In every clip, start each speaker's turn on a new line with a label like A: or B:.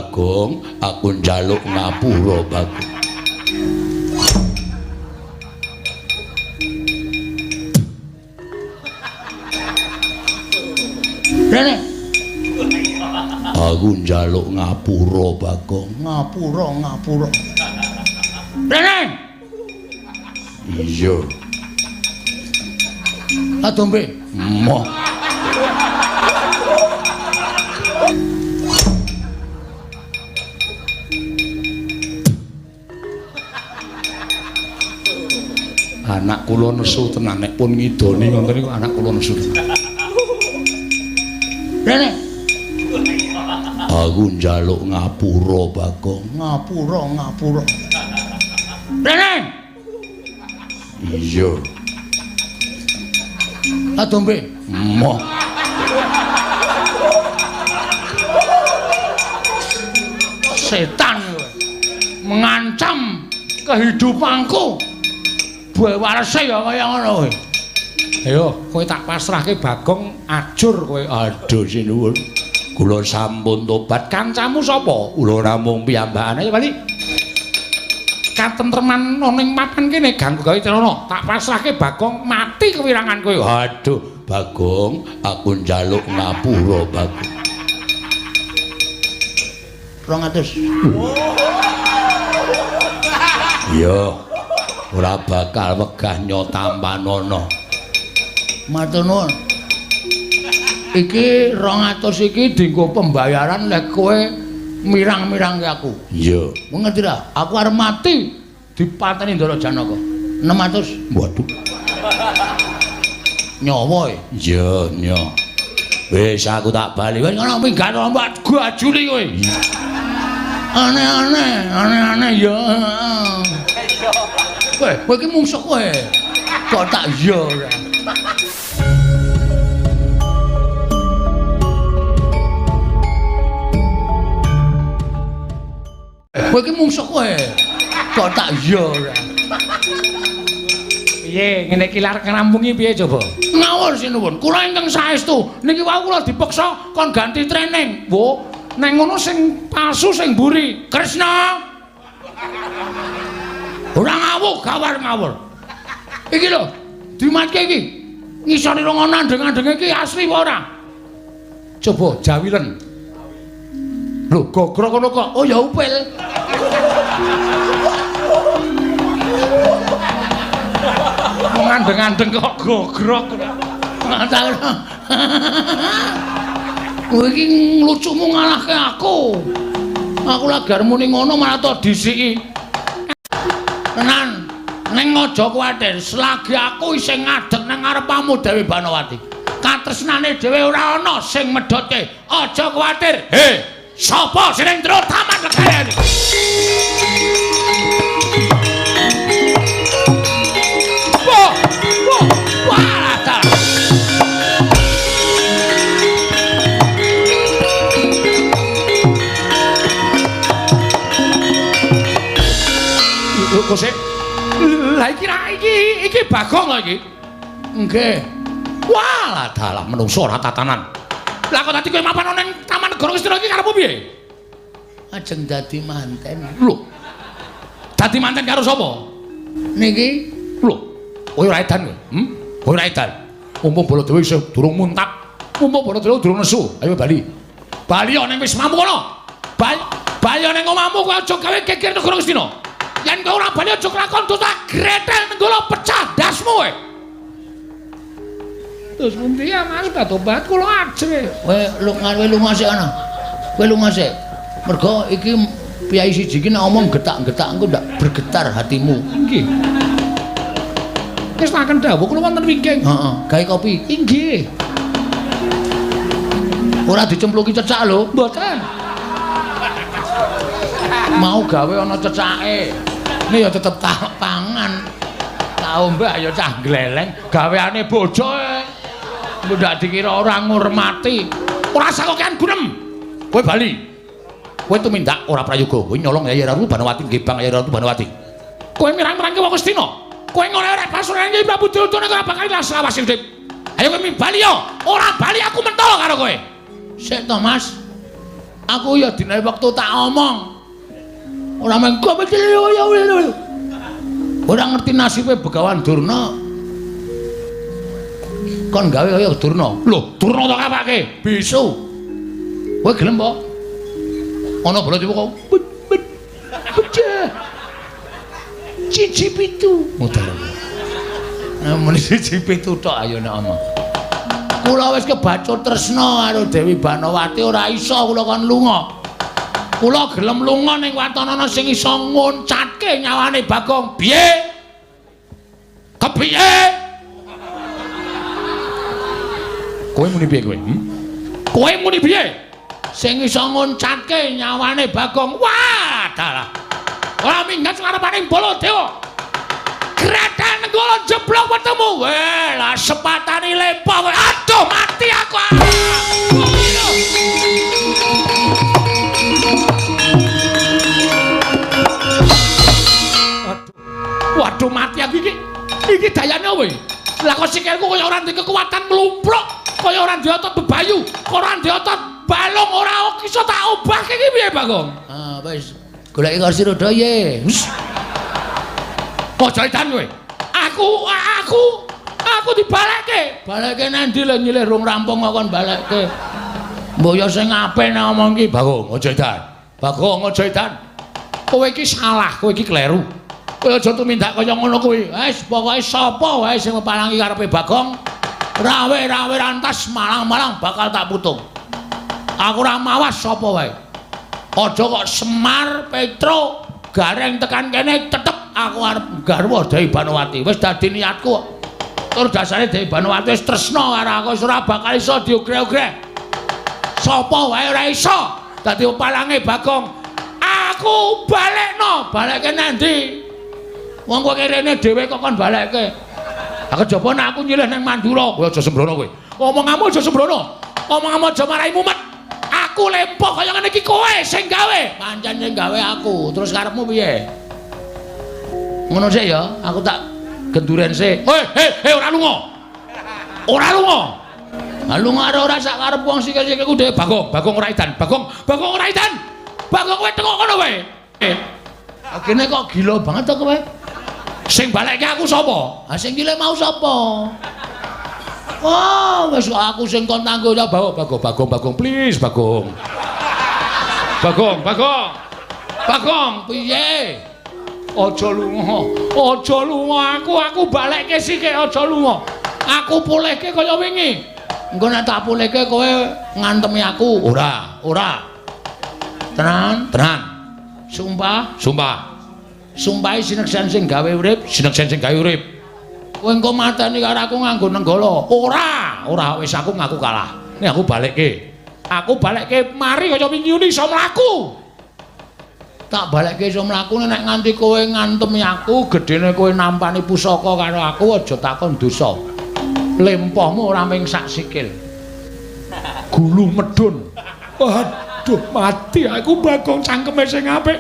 A: Bagong, aku njaluk ngapura, Bagong. Rene. Aku njaluk ngapura, Bagong. Ngapura, ngapura. Rene. Iya. Adombe. Moh. Anak kula nesu tenan nek pun ngidoni ngoten niku anak kula nesu. Rene. Aku njaluk ngapura, Bagong. Ngapura, ngapura. Rene. Iya. Adombe. Moh. Setan kowe. Mengancam kehidupanku. Warese ya kaya ngono kowe. Ayo, kowe tak pasrahke Bagong ajur kowe. Aduh sinuwun. Kula sampun tobat. Kancamu sapa? Kula namung piyambakane. Ayo bali. Katentreman ana ing papan kene ganggu gawe celana. Tak pasrahke Bagong mati kewirangan kowe. Aduh, Bagong, aku njaluk ngapura, Bagong. 200. Iya. Ora bakal wegah nyotampanana. Matur nuwun. Iki 200 iki dienggo pembayaran lek kowe mirang-mirangke aku. Iya. Ngerti ra? Aku arep mati dipateni Ndara Janaka. 600. Waduh. Nyawa e. Iya, nya. Wis aku tak bali. Wis ngono minggat mbak gajuli kowe. Aneh-aneh, aneh-aneh ya. Kowe, kowe iki mungsuh kowe. Kok tak iya ora. Kowe iki mungsuh kowe. Kok tak iya ora. Piye ngene iki arep ngrampungi piye coba? Ngawur sinuwun. Kula ingkang saestu niki wau kula dipeksa kon ganti training. Wo, neng ngono sing palsu sing mburi. Kresna. Ora ngawur, gawar ngawur. Iki lho, dimatke iki. Ngisore rong andeng-andenge iki asli apa ora? Coba jawilen. Lho, gogrok ngono kok. Oh ya upil. Wong andeng-andeng kok gogrok. Kowe iki nglucumu ngalahke aku. Aku lagi arep muni ngono malah tok disiki. Tenan, ning aja kuwatir, selagi aku isih ngadeg nang ngarepamu Dewi Banowati. Katresnane dhewe ora ana sing medhotke. Aja kuwatir. He, sapa sing ning jero taman negara iki? Wah, wah, wah, dalah. Lho kok sik. Lah iki ra iki iki Bagong lho iki. Nggih. Wah, dalah menungso ora tatanan. Lah kok dadi kowe mapan ning Taman Negara Ngastina iki karepmu piye? Ajeng dadi manten. Lho. Dadi manten karo sapa? Niki. Lho. Kowe ora edan kowe? Hm? Kowe ora edan. Mumpung Baladewa isih durung muntap. Mumpung Baladewa durung nesu. Ayo bali. Bali ana ning wismamu kono. Bali bali ning omahmu kowe aja gawe geger negara Ngastina. Yen kowe ora bali aja kelakon dosa gretel nenggala pecah ndasmu kowe. Terus pundi ya Mas batobat kula ajre. Kowe lunga lunga sik ana. Kowe lunga sik. Mergo iki piyai siji iki nek omong getak-getak engko ndak bergetar hatimu. Nggih. Wis laken dawuh kula wonten wingking. Heeh, gawe kopi. Inggih. Ora dicempluki cecak lho. Mboten. Mau gawe ana cecake. Ini ya tetep tak pangan. Tak ombe ya cah gleleng gaweane bojo e. Ndak dikira ora ngurmati. Ora sakokean gunem. Kowe bali. Kowe tumindak ora prayoga. Kowe nyolong Yayi Ratu Banowati nggih Bang Yayi Ratu Banowati. Kowe mirang-mirangke wong Ngastina. Kowe ngoleh rek pasuran Kyai Prabu Duryudana ora bakal ilas lawas urip. Ayo kowe bali yo. Ora bali aku mentolo karo kowe. Sik to, Mas. Aku ya dinae wektu tak omong. Ora mengko ora ngerti nasibe Begawan Durna. Kon gawe kaya Durna. Lho, Durna tak apake? Bisu. Kowe gelem apa? Ana Baladewa kok. Pecah. Cici pitu. Mutar. Nah, muni siji pitu tok ayo nek omong. Kula wis kebacut tresna karo Dewi Banowati ora iso kula kon lunga. Kula gelem lunga ning waton ana sing iso ngoncatke nyawane Bagong. Piye? Kepiye? Kowe muni piye kowe? Kowe muni piye? Sing iso ngoncatke nyawane Bagong. Wah, dalah. Ora minggat ngarepaning Baladewa. Gratan Nenggala jeblok wetemu. Weh, lah sepatane lempoh kowe. Aduh, mati aku. Aduh. Waduh, mati aku iki. Iki dayane apa iki? Lah kok sikilku kaya ora ndek kekuatan mlumpruk, kaya ora ndek otot bebayu, ora ndek otot balung, ora iso tak obahke iki piye, Bagong? Ah, wis. Goleki kursi roda ye. Aja edan kowe. Aku dibalekke. Balekke nang ndi lho nyilih rung rampung kok kon balekke. Mbok ya sing apik nek omong iki, Bagong, aja edan. Bagong, aja edan. Kowe iki salah, kowe iki kleru. Kowe aja tumindak kaya ngono kuwi. Wis pokoke sapa wae sing mepalangi karepe Bagong, rawe-rawe rantas malang-malang bakal tak putung. Aku ora mawas sapa wae. Aja kok Semar, Petro, Gareng tekan kene tetep aku arep garwa Dewi Banowati. Wis dadi niatku. Tur dasare Dewi Banowati wis tresna karo aku, wis ora bakal iso diogreh-ogreh. Sapa wae ora iso dadi palange Bagong. Aku balekno, balekke nang ndi? Wong kowe rene dhewe kok kon balekke. Ha kejaba nek aku nyilih nang Mandura, kowe aja sembrono kowe. Omonganmu aja sembrono. Omonganmu aja marai mumet. Aku lempoh kaya ngene iki kowe sing gawe. Pancen sing gawe aku. Terus karepmu piye? Ngono sik ya, aku tak genduren sik. Hei, hei, hei, ora lunga. Ora lunga. Ha lunga karo ora sak karep wong sikil-sikilku dhewe. Bagong, Bagong ora edan. Bagong, Bagong ora edan. Bagong kowe tengok kono kowe. Kene kok gila banget to kowe. Sing balekke aku sapa? Ha sing gile mau sapa? Wah, wis aku sing kon tanggung jawab. Bagong, Bagong, Bagong, please Bagong. Bagong, Bagong. Bagong, piye? Aja lunga, aja lunga aku balekke sithik aja lunga. Aku pulihke kaya wingi. Engko nek tak pulihke kowe ngantemi aku. Ora, ora. Tenan, tenan. Sumpah, sumpah. Sumpahe sineksen sing gawe urip, sineksen sing gawe urip. Kowe engko mateni karo aku nganggo nenggala. Ora, ora wis aku ngaku kalah. Nek aku balekke. Aku balekke mari kaya wingi iso mlaku. Tak balekke iso mlaku nek nganti kowe ngantemi aku, gedene kowe nampani pusaka karo aku aja takon dosa. Lempohmu ora ming sak sikil. Gulu medun. Aduh, mati aku Bagong cangkeme sing apik.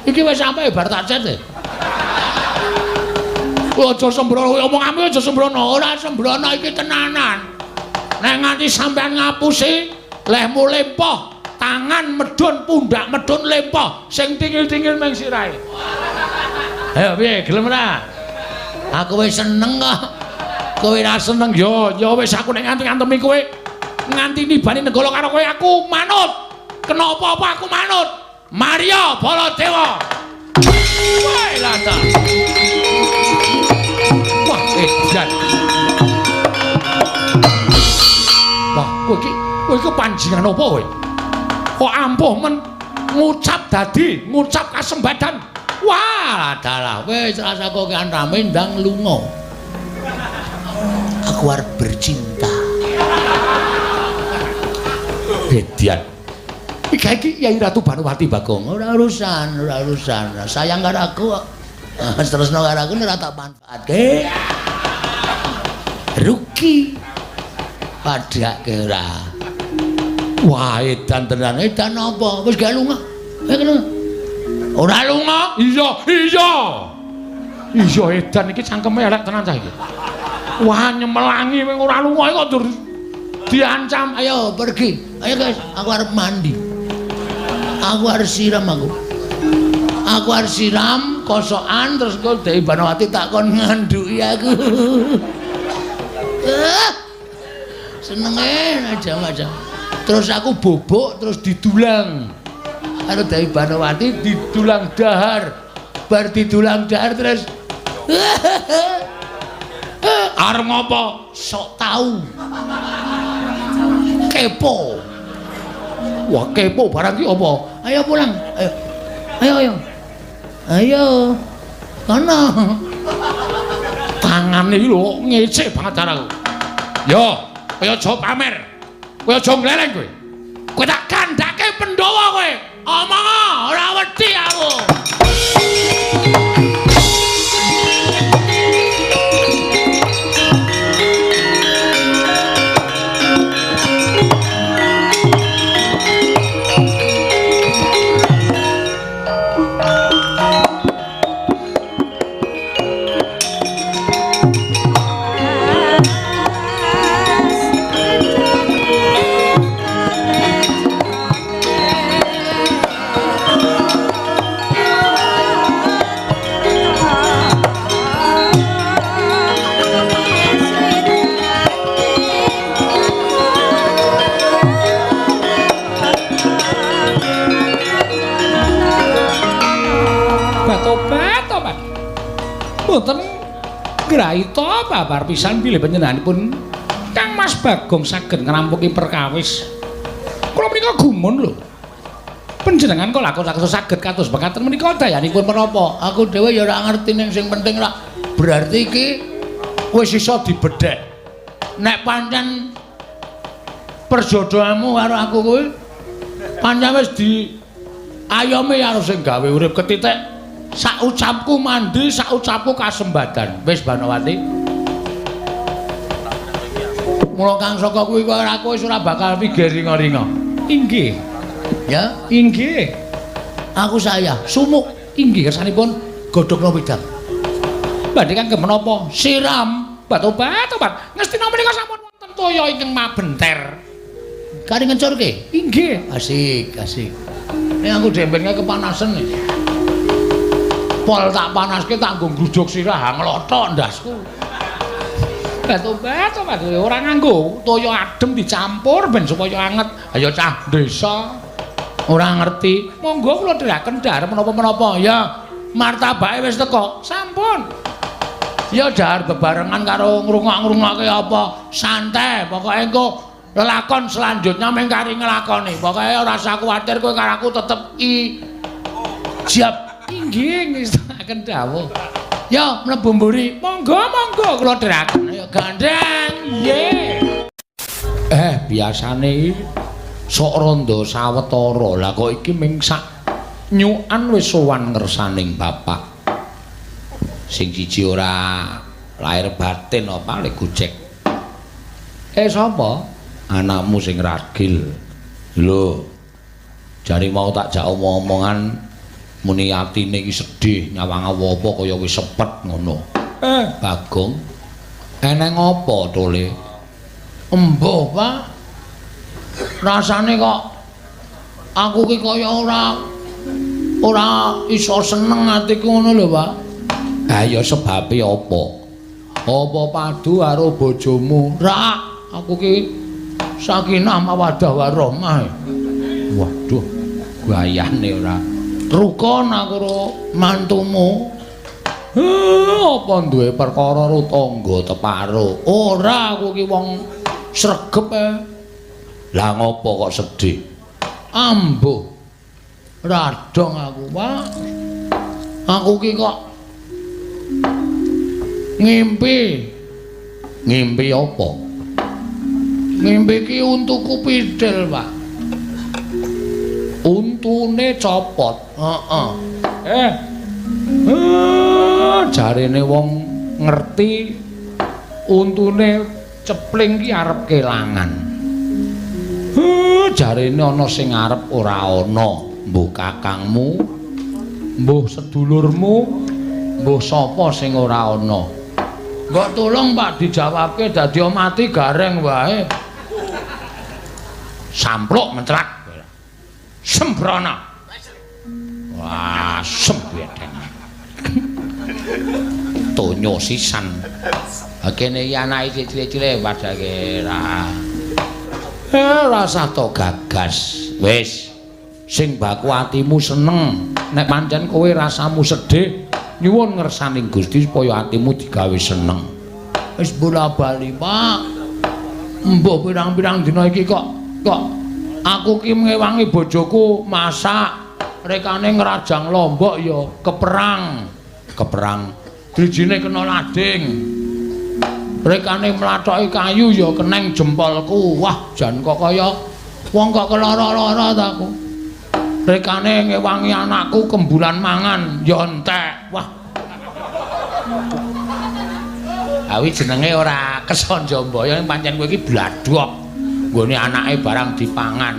A: Iki wis sampe bar tak cet e. Kowe aja sembrono, omonganmu aja sembrono. Ora sembrono iki tenanan. Nek nganti sampean ngapusi, lehmu lempoh, tangan medun, pundak medun lempoh, sing tingil-tingil ming sirahe. Ayo piye, gelem ora? Aku wis seneng kok. Kowe ora seneng ya, ya wis aku nek nganti ngantemi kowe, nganti nibani nenggala karo kowe aku manut. Kena apa-apa aku manut. Maria Baladewa. Wah, lata. Wah, edan. Wah, kowe iki panjenengan apa kowe? Kok ampuh men ngucap dadi, ngucap kasembadan. Wah, dalah wis rasa kok rame ndang lunga. Aku arep bercinta. Edian. Iki Kyai Ratu Banowati Bagong. Ora urusan, ora urusan. Sayang karo aku kok. Terusno karo aku ora tak manfaatke. Rugi. Padhake ora. Wah, edan tenan. Edan apa? Wis gak lunga. Ayo lunga. Ora lunga? Iya, iya. Iya edan iki cangkeme elek tenan cah iki. Wah, nyemelangi wing ora lunga kok diancam. Ayo pergi. Ayo guys, aku arep mandi. Aku harus siram aku. Aku harus siram kosokan terus kok Dewi Banowati tak kon ngandhuki aku. Senenge aja-aja. Terus aku bobok terus didulang. Karo Dewi Banowati didulang dahar. Bar didulang dahar terus arep ngopo? Sok tahu. Kepo. Wah, kepo barang ki apa? Ayo pulang. Ayo. Ayo ayo. Ayo. Kono. Tangane iki lho ngecek banget caraku. Yo, kowe aja pamer. Kowe aja ngleleng kowe. Kowe tak kandhake Pandhawa kowe. Omong ora wedi aku. Tobat-tobat. Mboten ngraita babar pisan bilih panjenenganipun Kang Mas Bagong saged ngrampungi perkawis. Kula menika gumun lho. Panjenengan kok lha kok saged kados mekaten menika dayanipun menapa? Aku dhewe ya ora ngerti ning sing penting rak berarti iki wis iso dibedhek. Nek pancen perjodohanmu karo aku kuwi pancen wis di ayome karo sing gawe urip ketitik. Sak ucapku mandi, sak ucapku kasembadan. Wis Banowati. Mula Kang Saka kuwi kaya aku wis ora bakal pikir ringa-ringa. Inggih. Ya, inggih. Aku saya sumuk. Inggih kersanipun godhogna wedang. Badhe kangge menapa? Siram. Obat-obat. Ngestina menika sampun wonten toya ingkang mabenter. Kari ngencurke? Inggih. Asik, asik. Nek aku dembenke kepanasen nih. Pol tak panaske tak nggo nggrujug sirah nglothok ndasku. Obat-obat ora nganggo toya adem dicampur ben supaya anget. Ayo cah desa ora ngerti. Monggo kula dherekaken dhahar menapa-menapa. Ya, martabake wis teko. Sampun. Ya dhahar bebarengan karo ngrungok-ngrungokke apa. Santai, pokoke engko lelakon selanjutnya mung kari nglakoni. Pokoke ora usah kuwatir kowe karo aku tetep i siap. Inggih ngestakaken dawuh. Ya mlebu mburi. Monggo monggo kula dherekaken. Ayo gandeng. Nggih. Biasane sok rondo sawetara. Lah kok iki ming sak nyukan wis sowan ngersaning bapak. Sing siji ora lahir batin apa lek gojek. Sapa? Anakmu sing ragil. Lho. Jare mau tak jak omong-omongan muni atine iki sedih nyawang apa kaya wis sepet ngono. Bagong, eneng apa tole? Embuh, Pak. Rasane kok aku ki kaya ora iso seneng atiku ngono lho, Pak. Ha ya sebabe apa? Apa padu karo bojomu? Ra, aku ki sakinah mawaddah warahmah. Waduh, gayane ora. Rukun aku karo mantumu. Apa duwe perkara karo tangga teparo? Ora, aku ki wong sregep. Lah ngopo kok sedih? Ambuh. Radong aku, Pak. Aku ki kok ngimpi. Ngimpi apa? Ngimpi ki untuku pidel, Pak. Untune copot. Heeh. Jarene wong ngerti untune cepling ki arep kelangan. Jarene ana sing arep ora ana. Mbuh kakangmu, mbuh sedulurmu, mbuh sapa sing ora ana. Mbok tulung Pak dijawabke dadi mati gareng wae. Sampluk mencrak. Sembrana. Wah, asem bedeng. Tonyo sisan. Kene iki anake cilik-cilik padake ra. Rasah to gagas. Wis. Sing baku atimu seneng. Nek pancen kowe rasamu sedih, nyuwun ngersaning Gusti supaya atimu digawe seneng. Wis bola-bali, Pak. Mbah pirang-pirang dina iki kok aku ki ngewangi bojoku masak, rekane ngrajang lombok ya keperang. Keperang. Drijine kena lading. Rekane mlathoki kayu ya keneng jempolku. Wah, jan kok kaya wong kok kelara-lara ta aku. Rekane ngewangi anakku kembulan mangan ya entek. Wah. Awi jenenge ora kesanja mbaya, pancen kowe iki bladhok. Nggone anake barang dipangan.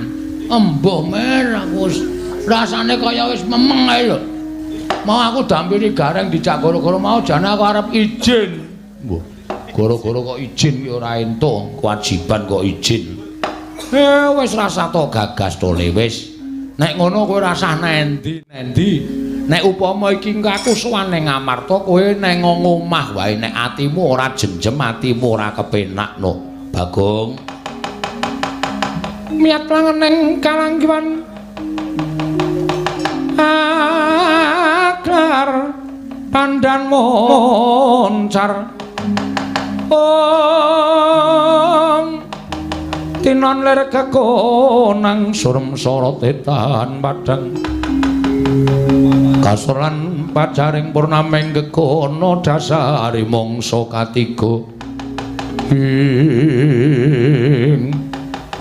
A: Embuh mer aku wis rasane kaya wis memeng ae lho. Mau aku dampiri gareng dijak goro-goro mau jane aku arep izin. Mbah, goro-goro kok izin ki ora entuk, kewajiban kok izin. Wis rasah to gagas tole wis. Nek ngono kowe rasah nendi-nendi. Nek upama iki aku sowan ning Amarta kowe neng omah wae nek atimu ora jenjem, atimu ora kepenak no. Bagong. Miyat langeneng kalanggiwan aklar pandan moncar. Om tinon lir kekonang surem sorot etan padang kasoran pacaring purnameng gegono dasari mangsa katiga ing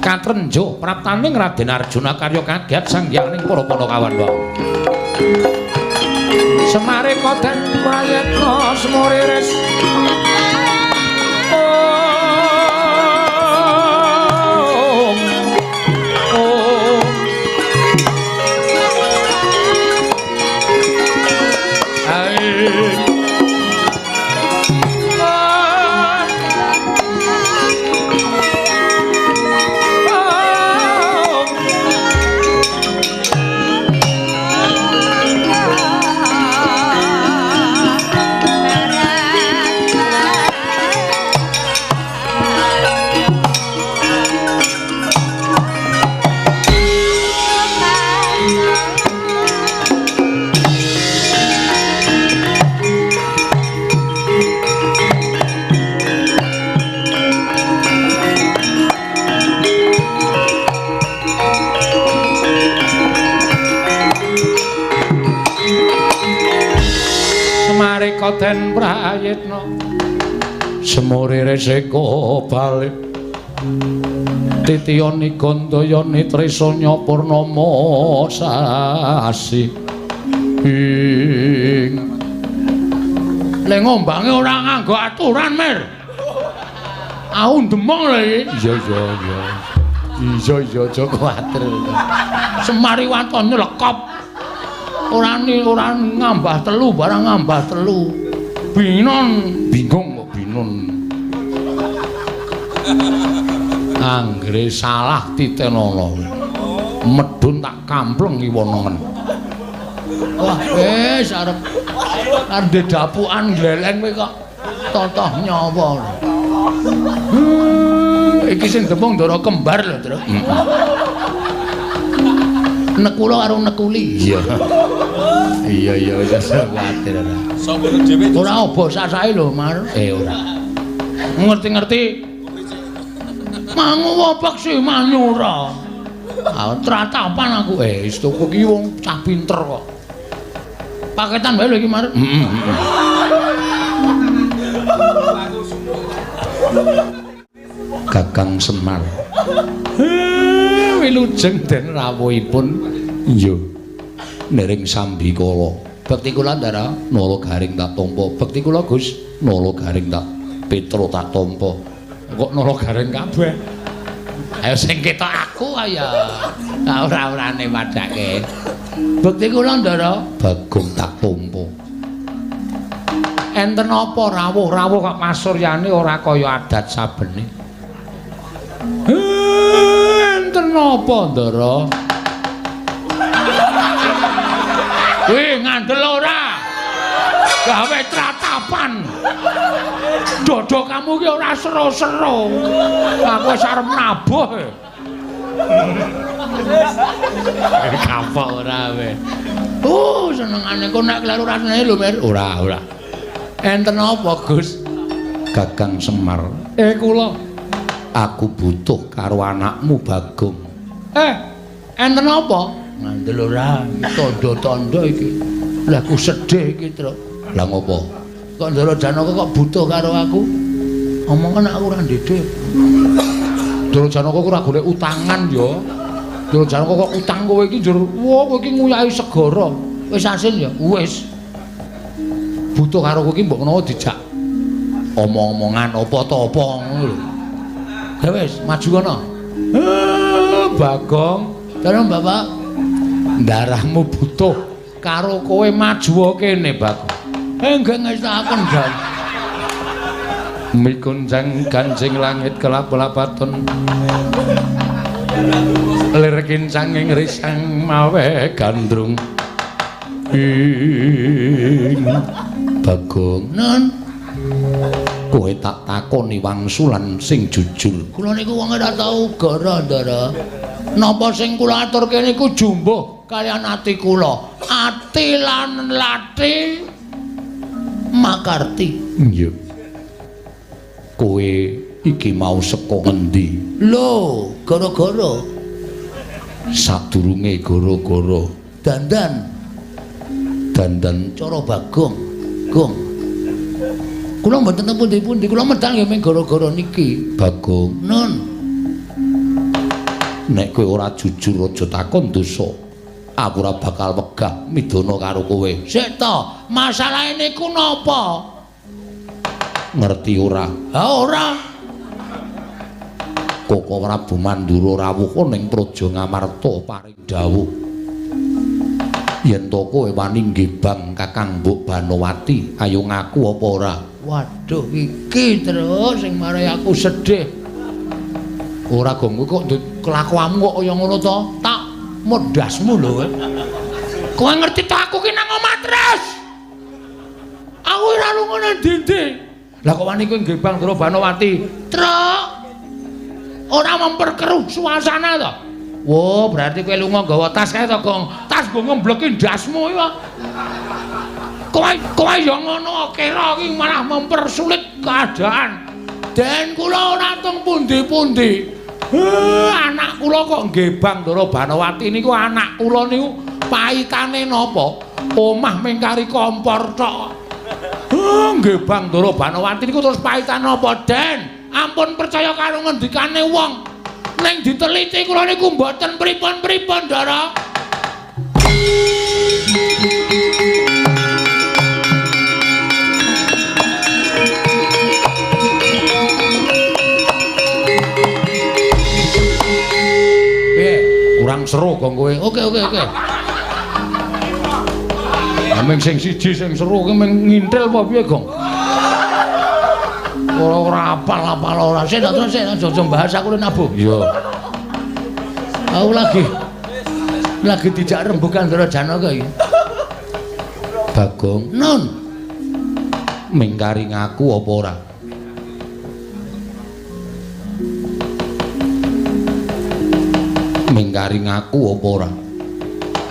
A: katrenjo praptaning Raden Arjuna karya kaget sanghyanging para Panakawan. Semare koden prayetna semuriris. Koten prayitna semure reseka balik titiyani gandayani trisanya purnama sasi ing le ngombange ora nganggo aturan mer aku ndemong lho iki. Iya iya iya iya iya aja kuwatir. Semari waton nyelekop ora ora ngambah telu barang ngambah telu. Binon bingung kok binon. Anggere salah titenono. Medhun tak kampleng iwonongen. Wah wis arep arep dapukan gleleng kowe kok totoh nyawa. Iki sing demung ndara kembar lho, Truk. Nekula karo nekuli. Iya. Iya iya wis kuwatir ora.
B: Sapa dhewe
A: ora obo sasake lho, Mar. Ora. Ngerti-ngerti. Mangu peksi manyura. Ah tratapan aku. Wis tuku ki wong cah pinter kok. Paketan wae lho iki, Mar. Heeh. Kakang Semar. Wilujeng den rawuhipun iya nering sambikala. Bekti kula Ndara nala garing tak tampa. Bekti kula Gus nala garing tak Petro tak tampa. Kok nala garing kabeh? Ayo sing ketok aku ayo. Ora-orane padake. Bekti kula Ndara Bagong tak tampa. Enten apa rawuh-rawuh kok masuryane ora kaya adat sabene. Enten apa, Ndara? Gawe tratapan. Dodo kamu ki ora sero-sero. Aku wis arep nabuh. Kapok ora kowe. Senengane kok nek kleru rasane lho, Mir. Ora, ora. Enten apa, Gus? Kakang Semar. Kula aku butuh karo anakmu Bagong. Enten apa? Ngandel ora, tandha-tandha iki. Lah aku sedih iki, Truk. Lah ngopo? Kok Ndara Janaka kok butuh karo aku? Omongan aku ora ndhedhe. Ndara Janaka ku ora golek utangan ya. Ndara Janaka kok utang kowe iki njur, wah kowe iki nguyahi segara. Wis asin ya? Wis. Butuh karo kowe iki mbok menawa dijak omong-omongan apa ta apa ngono lho. Ya wis, maju kono. Bagong, dalem Bapak. Darahmu butuh karo kowe maju kene, Bagong. Nggih ngestaken, Jan. Mikunjang kancing langit kelap-lapaton. Lir kincang ing risang mawe gandrung. Ing Bagong, nun. Kowe tak takoni wangsulan sing jujur. Kula niku wong ora tau gara, Ndara. Napa sing kula aturke niku jumbuh kaliyan ati kula. Ati lan lati makarti. Iya. Kowe iki mau saka ngendi? Lho, gara-gara. Sadurunge gara-gara dandan. Dandan cara Bagong. Gong. Kula mboten teng pundi-pundi, kula medal nggih mung gara-gara niki. Bagong, nun. Nek kowe ora jujur aja takon dosa. Aku ora bakal wegah midana karo kowe. Sik to, masalahe niku napa? Ngerti ora? Ha ora. Koko Prabu Mandura rawuh ning Praja Ngamarta paring dawuh. Yen to kowe wani nggebang Kakang Mbok Banowati, ayo ngaku apa ora? Waduh, iki terus sing marai aku sedih. Ora gong kowe kok kelakuanmu kok kaya ngono to? Tak modasmu lho kowe. Kowe ngerti to aku ki nang omah terus. Aku ora lunga nang ndi-ndi. Lah kok wani kowe nggebang Ndara Banowati? Truk. Ora memperkeruh suasana to. Wo, berarti kowe lunga nggawa tas kae to, Gong. Tas nggo ngembleki ndasmu iki wae. Kowe ya ngono kira iki malah mempersulit keadaan. Den kula ora teng pundi-pundi. Anak kula kok nggebang Ndara Banowati niku anak kula niku paitane napa? Omah mengkari kompor tok. Nggebang Ndara Banowati niku terus paitane napa, Den? Ampun percaya karo ngendikane wong. Ning diteliti kula niku mboten pripun-pripun, Ndara. Piye? Kurang seru kok kowe. Oke, oke, oke. Aming sing siji sing seru ki mung ngintil apa piye, Gong? Ora ora apal-apal ora. Sik terus sik aja bahas aku nabuh. Iya. Aku lagi dijak rembugan Ndara Janaka iki. Bagong, nun. Mingkari ngaku apa ora? Mingkari ngaku apa ora?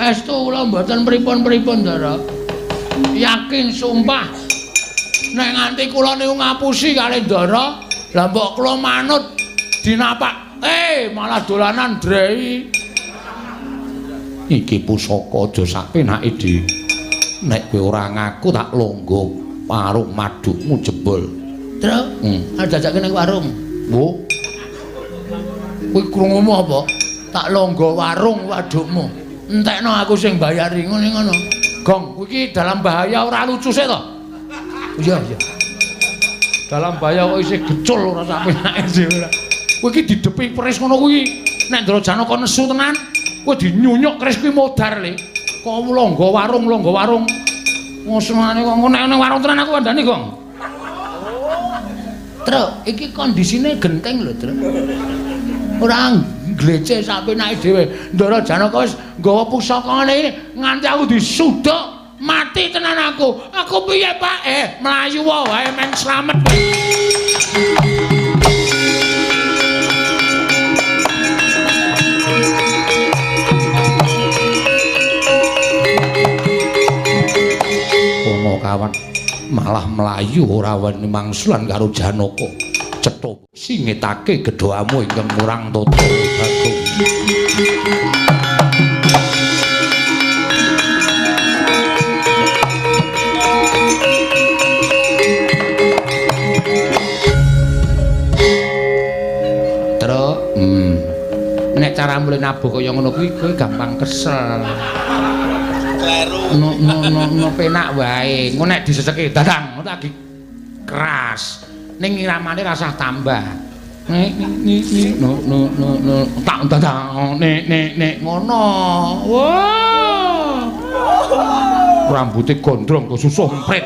A: Estu kula mboten pripun-pripun, Ndara. Yakin sumpah. Nek nganti kula niku ngapusi kali Ndara, lah mbok kula manut dinapak. Malah dolanan drei. Iki pusaka aja sak penake, Dik. Nek kowe ora ngaku tak longgo warung madukmu jebol. Truk, arep jajake ning warung. Wo. Kowe krungumu apa? Tak longgo warung wadukmu. Entekno aku sing bayari ngene ngono. Gong, kowe iki dalam bahaya ora lucu sik to? Iya, iya. Dalam bahaya kok isih gecul ora sak penake dhewe ora. Kowe iki didepi keris ngono kuwi. Nek Ndara Janaka nesu tenan, kowe dinyunyuk keris kuwi modar le. Kok longgo warung, longgo warung. Ngosenane kok nek nang warung tenan aku kandhani, Gong. Truk, iki kondisine genteng lho, Truk. Ora glece sak penake dhewe. Ndara Janaka wis nggawa pusaka ngene iki nganti aku disuduk Mati tenan aku. Aku piye, Pak? Mlayu wae men slamet kowe. Kono kawan malah mlayu ora weni mangsulan karo Janaka. Cetha singetake gedhamu ingkang murang tata Bagong. Truk, nek cara mulih nabuh kaya ngono kuwi kowe gampang kesel.
B: Kleru.
A: No no no no penak wae. Engko nek diseseki dadang lagi keras. Ning iramane rasah tambah. Nek ni ni no no no no tak dadang nek nek nek ngono. Wah. Rambute gondrong kok susuh emprit.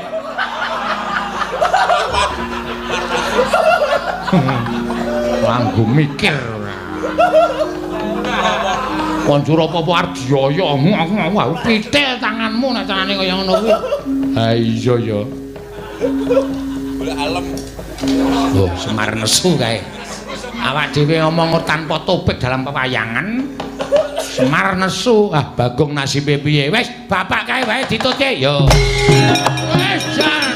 A: Langgo mikir ora. Konjur apa-apa arep dioyo aku pitil tanganmu nek carane kaya ngono kuwi. Ha iya ya.
B: Golek alem.
A: Oh, Semar nesu kae. Awak dhewe ngomong tanpa topik dalam pewayangan. Semar nesu. Ah, Bagong nasibe piye? Wis, bapak kae wae ditutke ya. Wis jan.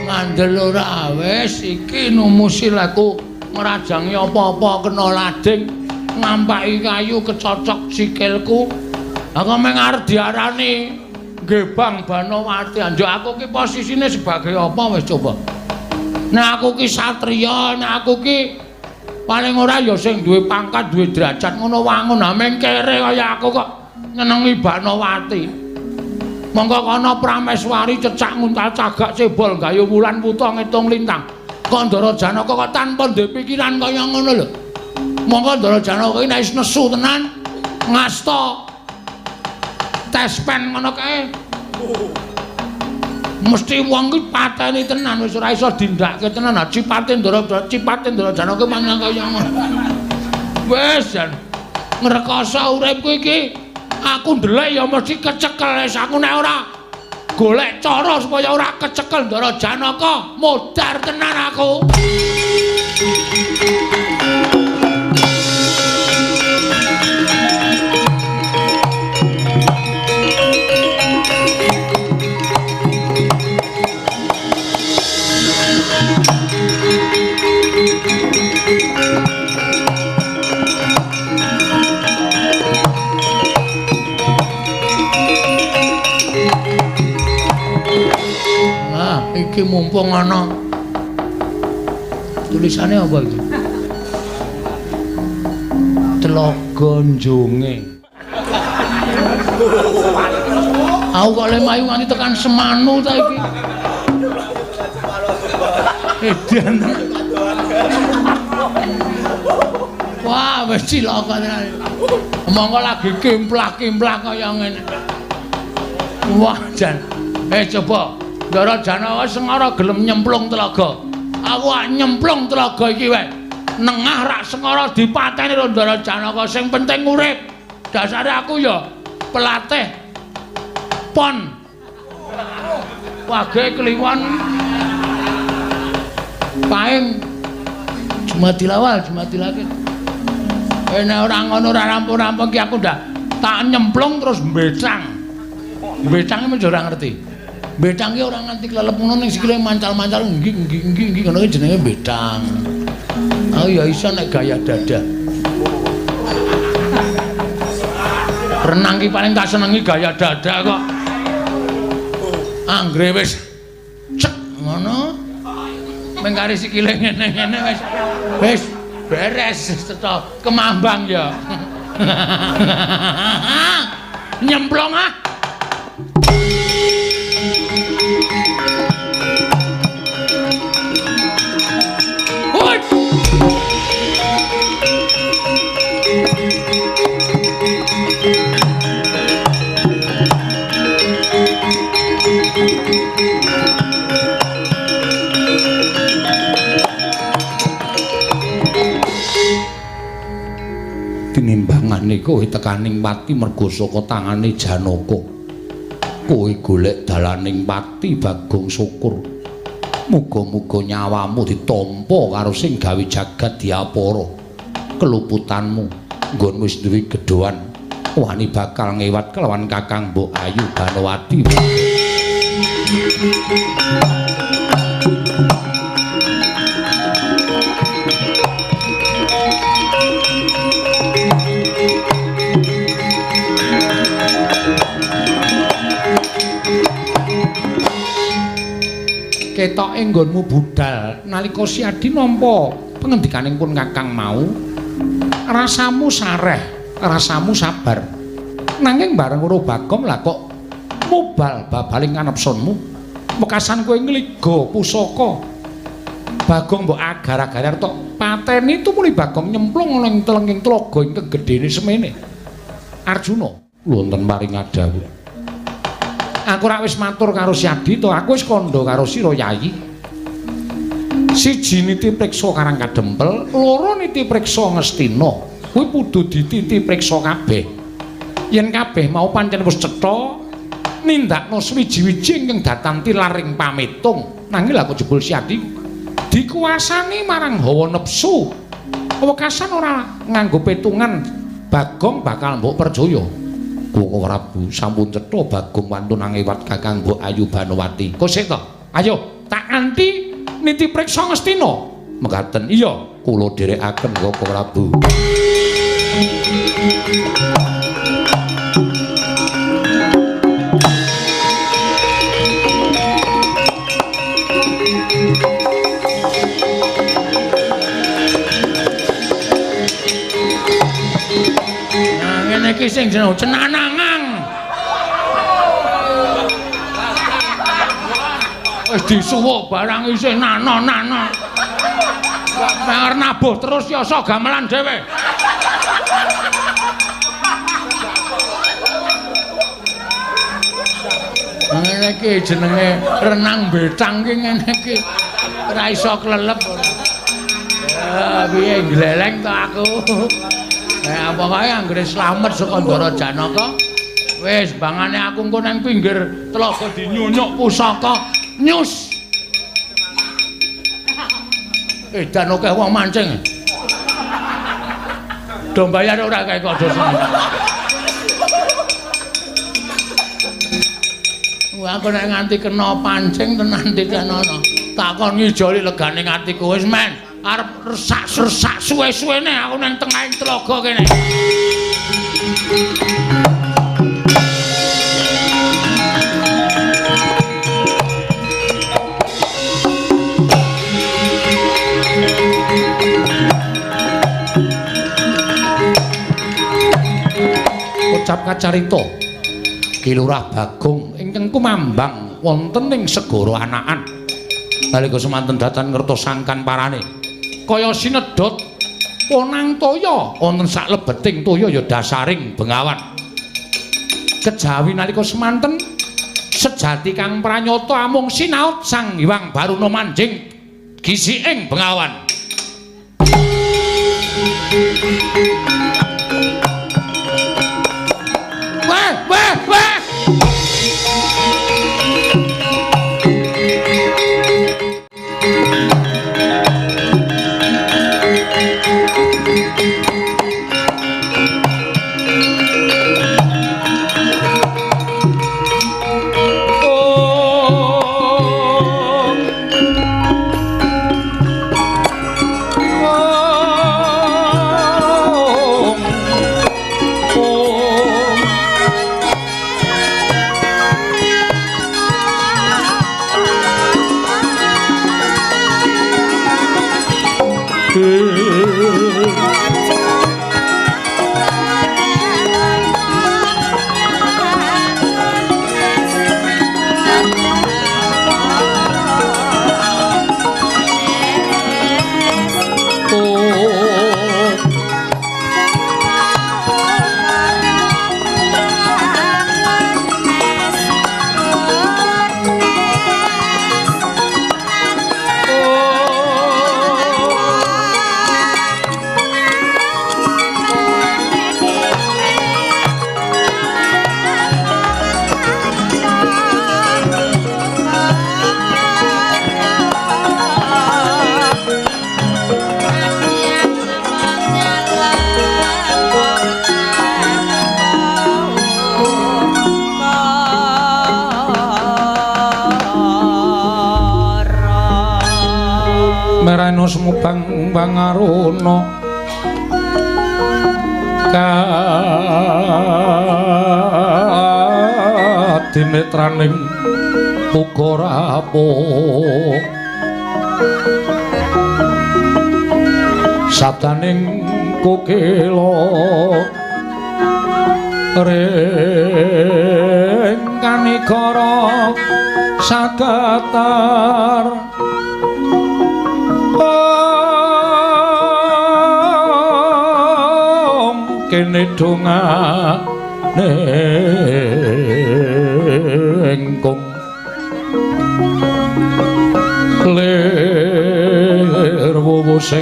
A: Ngandel ora wis iki numusi laku ngrajangi apa-apa kena lading ngampaki kayu kecocok sikilku. Aku meng arep diarani Gebang Banowati. Anjuk aku ki posisine sebagai apa wis coba. Nek aku ki satriya, nek aku ki paling ora ya sing duwe pangkat, duwe derajat ngono wangun. Ha meng kere kaya aku kok nyenengi Banowati. Monggo kono Prameswari cecak nguntal cagak cebol gayu wulan wuta ngitung lintang. Kok Ndara Janaka kok tanpa duwe pikiran kaya ngono lho. Monggo Ndara Janaka iki nek wis nesu tenan ngasta tespen ngono kae. Mesti wong ki pateni tenan wis ora iso dindake tenan. Ha cipate Ndara cipate Ndara Janaka mangan kaya ngono. Wis jan ngrekoso uripku iki. Aku ndelek ya mesti kecekel wis aku nek ora golek cara supaya ora kecekel Ndara Janaka modar tenan aku. Iki mumpung ana tulisane apa iki? Telaga Njonge. Aku kok le mayu nganti tekan Semanu ta iki. Edan. Wah, wis cilaka tenan. Monggo lagi kimplah-kimplah kaya ngene. Wah, jan. Coba Ndara Janaka sengara gelem nyemplung telaga. Aku ak nyemplung telaga iki wae. Nengah rak sengara dipateni karo Ndara Janaka, sing penting urip. Dasare aku ya pelatih pon. Wage kliwon paing Jumadil awal, Jumadil akhir. Nek ora ngono ora rampung-rampung ki aku ndak tak nyemplung terus mbecang. Mbecang iki ora ngerti. Betang ki ora nganti klelep ngono ning sikile mancal-mancal nggih nggih nggih nggih ngono ki jenenge betang. Aku ya iso nek gaya dada. Renang ki paling tak senengi gaya dada kok. Anggere wis cek ngono. Meng kari sikile ngene-ngene wis wis beres cetha kemambang ya. Nyemplung ah. Kowe tekaning pati mergo saka tangane Janaka. Kowe golek dalaning pati Bagong Syukur. Muga-muga nyawamu ditampa karo sing gawe jagat diapara. Keluputanmu nggon wis duwe gedhoan wani bakal ngewat kelawan Kakang Mbok Ayu Banowati. Ketoke nggonmu budal nalika Siadi nampa pengendikaning pun Kakang mau, rasamu sareh, rasamu sabar. Nanging bareng karo Bagong lah kok mubal babaling kanepsunmu. Wekasan kowe ngliga pusaka. Bagong mbok agar-agar tok pateni tumuli Bagong nyemplung ana ing telenging tlaga ingkang gedene semene. Arjuna wonten paring dawuh. Aku rak wis matur karo Siadi to, aku wis kandha karo sira Yayi. Siji niti priksa Karang Kadempel, loro niti priksa Ngastina. Kuwi kudu dititi priksa kabeh. Yen kabeh mau pancen wis cetha nindakno swiji-wiji ingkang datan tilaring pametung. Nanging lha kok jebul Siadi dikuasani marang hawa nepsu. Wekasan ora nganggo petungan Bagong bakal mbok percaya. Koko Prabu sampun cetha Bagong wantun angewat Kakang Mbok Ayu Banowati. Kok sik to? Ayo, tak anti niti priksa Ngastina. Mekaten. Iya, kula dherekaken Koko Prabu. Ngene iki sing jeneng cenanangan. Wis disuwuk barang isih nano-nano. Manger nabuh terus yasa gamelan dhewe. Ngene iki jenenge renang betang ki ngene iki. Ora iso klelep. Ya piye gleleng to aku. Nah, pokoke anggere slamet saka Ndara Janaka, wis bangane aku engko nang pinggir telaga dinyunyuk pusaka nyus. Edan akeh wong mancing. Do bayar ora kae kok dosane. Wah, aku nek nganti kena pancing tenan ditenono. Takon ngijoli legane atiku wis men. Arep resak-resak suwe-suwene aku nang tengahing telaga kene. Ucap kacarita Ki Lurah Bagong ingkang kumambang wonten ing segara Anakan. Nalika semanten datan ngertos sangkan parane. Kaya sinedhot ponang toya wonten saklebeting toya ya dasaring bengawan. Kejawi nalika semanten sejati kang pranyata amung sinaut Sang Hyang Baruna manjing gisiking bengawan. Weh weh weh. Oh. Merano semubang bangaruna kadinetraning uga rapuh sabdaning kukila ring kanigara sagatar om kene dongane kung lir wuwu sing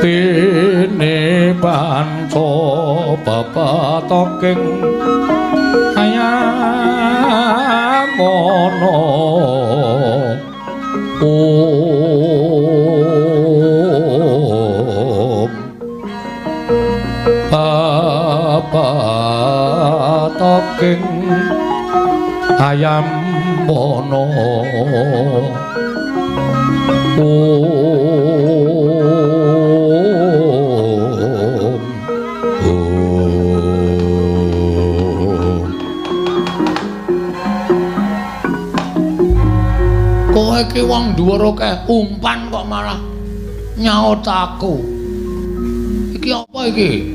A: tine panca bapatoking ayamono om bapatoking ayamono om om. Kowe iki wong dhuwur akeh umpan kok malah nyaut aku. Iki apa iki?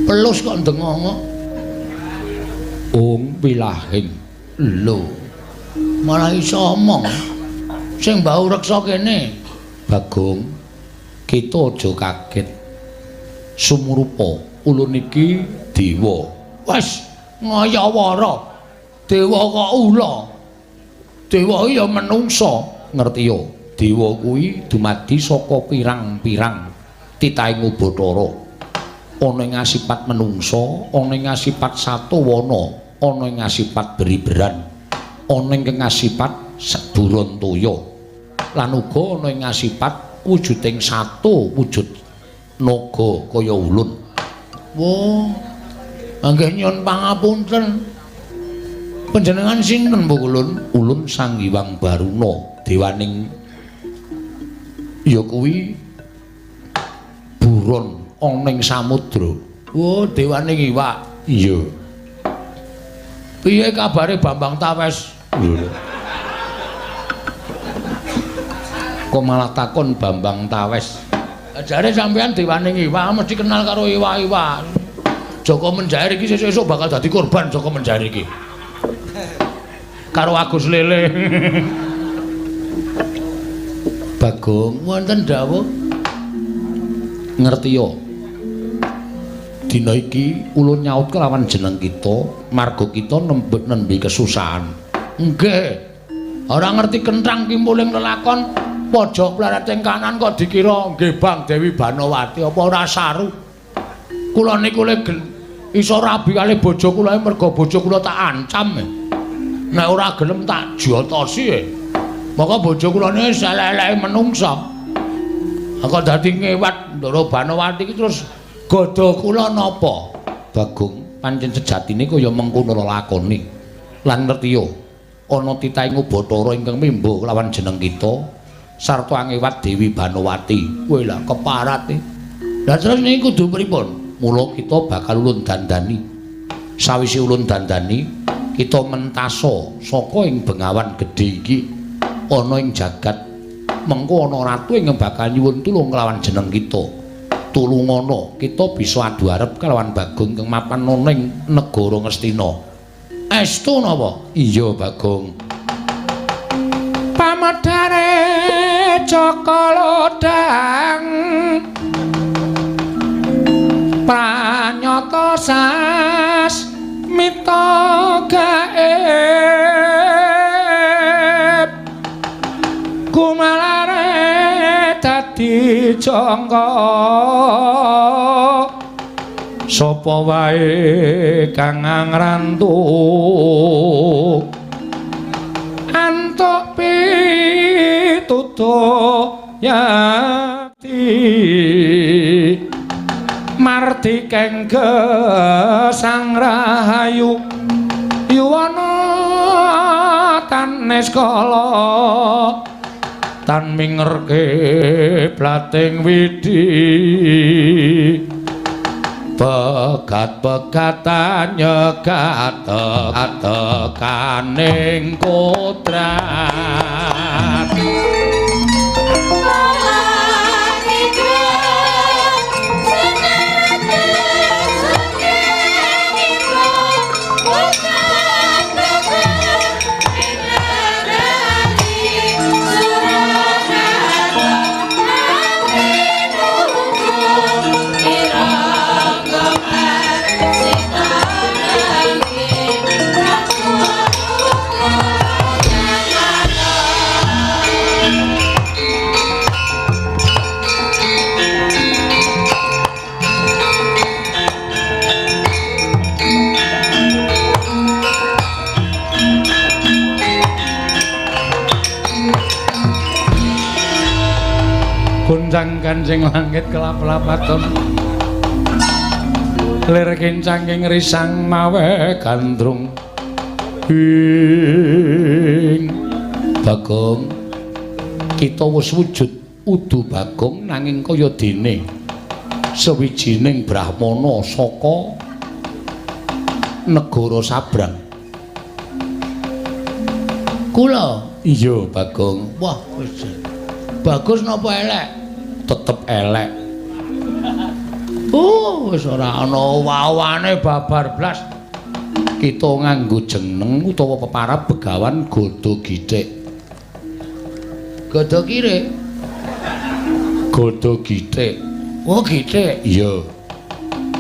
A: Pelus kok ndengongok. Om pilahing. Lho. Malah iso omong. Sing mbau reksa kene. Bagong, kita aja kaget. Sumurupa ulun iki dewa. Wes ngayawara. Dewa kok ula. Dewa ya menungsa, ngerti ya? Dewa kuwi dumadi saka pirang-pirang titahing Bathara. Ana ing asipat menungsa, ana ing asipat satawana, ana ing asipat beriberan, ana ing asipat seburantaya. Lan uga ana ing asipat wujuding satu wujud naga kaya ulun. Wah, nggih nyuwun pangapunten. Panjenengan sinten Bu Ulun? Ulun Sang Hyang Baruna, dewaning ya kuwi buron ana ing samudra. Oh, dewaning iwak. Iya. Piye kabare Bambang Tawes? Lho. Kok malah takon Bambang Tawes? Jare sampean dewaning iwak mesti kenal karo iwak-iwak. Joko Menjair iki sesuk-esuk bakal dadi korban Joko Menjair iki. Karo Agus Lele. Bagong, wonten dawuh. Ngerti ya? Dina iki ulun nyaut kelawan jeneng kita, marga kita nembe kesusahan. Nggih. Ora ngerti kenthang kimpuling lelakon pojok plereting kanan kok dikira nggih Bang Dewi Banowati apa ora saru. Kula niku le iso rabi kali bojo kula merga bojo kula tak ancam. Nek ora gelem tak jotosi. Maka bojo kula niki elek-eleke menungsa. Kok dadi ngewat Ndara Banowati iki terus godha kula napa? Bagong, pancen sejatine kaya mengkono lelakone. Lan ngerti yo, ana titahing Bathara ingkang mimba kelawan jeneng kita sarta angewat Dewi Banowati. Kowe lah keparat e. Lah terus niki kudu pripun? Mula kita bakal ulun dandani. Sawise ulun dandani, kita mentasa saka ing bengawan gedhe iki ana ing jagat. Mengko ana ratu ingkang bakal nyuwun tulung kelawan jeneng kita. Tulungana kita bisa adu arep kelawan Bagong ingkang mapan ana ing negara Ngastina. Estu napa? Iya, Bagong. Pamedare Jaka Lodhang pranyata sasmita gaib kumalare dadi jangka sapa wae kang ngrantu antuk pitutuh yati mardikeng gesang rahayu yuwana tanes kala Tan mingerke plating widi pegat-pegatan nyegat tekaning kodrat. Goncang kancing langit kelap-lapaton lir kincanging risang mawe gandrung ing Bagong. Kita wis wujud udu Bagong nanging kaya dene sewijining brahmana saka negara sabrang. Kula iya Bagong. Wah wis bagus napa elek? Tetep elek. Oh, wis ora ana wawane babar blas. Kita nganggo jeneng utawa peparab Begawan Gada Githik. Gada Kirik. Gada Githik. Oh, Githik. Iya.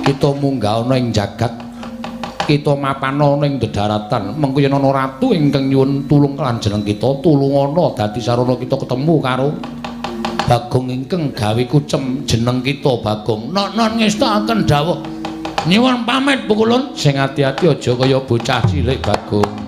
A: Kita munggah ana ing jagat. Kita mapan ana ing dedaratan. Mengko yen ana ratu ingkang nyuwun tulung lan jeneng kita, tulungana dadi sarana kita ketemu karo Bagong ingkang gawe kucem jeneng kita Bagong. Non ngestakaken dawuh. Nyuwun pamit pukulun, sing ati-ati aja kaya bocah cilik Bagong.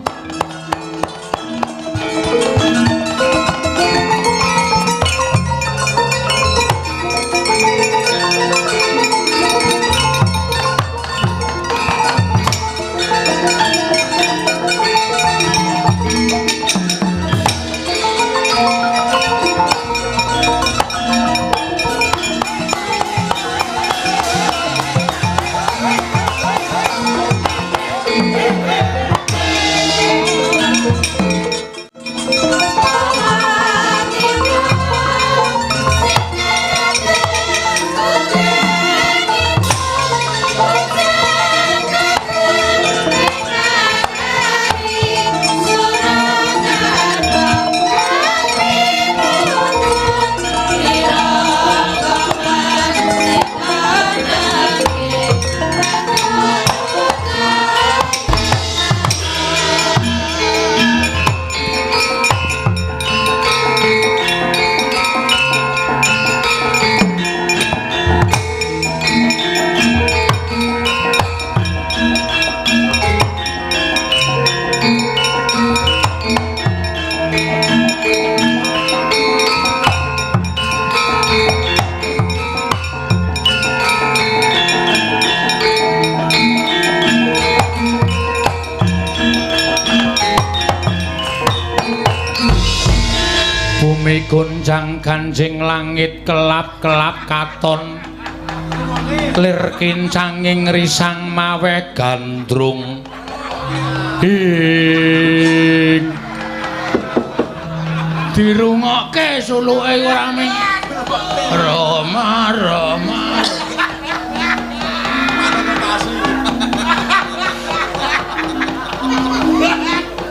A: Goncang ganjing langit kelap-kelap katon lir kincanging risang mawe gandrung ing dirungokke suluke ora ming Rama Rama.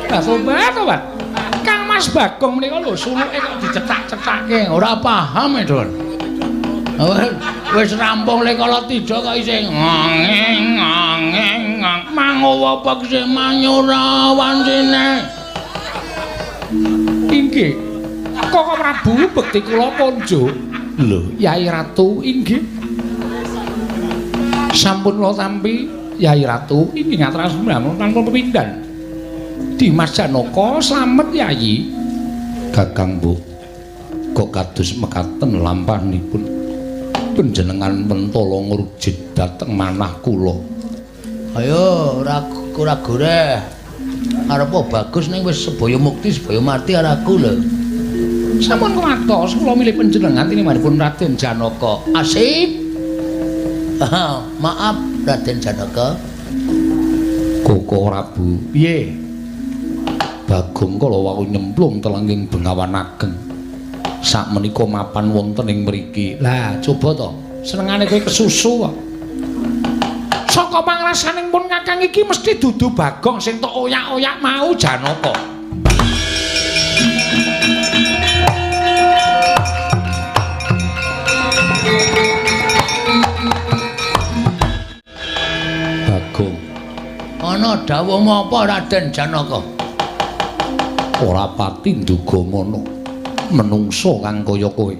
A: Lah sobat sobat Kang Mas Bagong menika lho suluke kok dicetak-cetake ora paham e, Dun. Wis rampung le kala tija kok isih ngeng ngeng mangowo pekse manyura wancine. Inggih. Koko Prabu bekti kula ponjo. Lho, Yai Ratu inggih. Sampun kula tampi Yai Ratu inggih ngaturaken tanpa pepindhan. Dimas Janaka slamet Yayi. Kakang Bu, kok kados mekaten lampahanipun panjenengan mentala ngrujit dhateng manah kula.
C: Ayo ora ora goreh. Arepa bagus ning wis sebaya mukti sebaya mati karo aku lho.
A: Sampun kuwatos kula milih panjenengan tinimanipun Raden Janaka.
C: Asip. Maaf Raden Janaka.
A: Koko Prabu. Piye? Bagong kala wau nyemplung telenging Bengawan Ageng. Sakmenika mapan wonten ing mriki. Lah, coba to. Senengane kowe kesusu kok. Saka pangrasaning pun Kakang iki mesti dudu Bagong sing tok oyak-oyak mau Janaka. Bagong.
C: Ana dawuhmu apa Raden Janaka?
A: Ora pati nduga ngono. Menungso kang kaya kowe.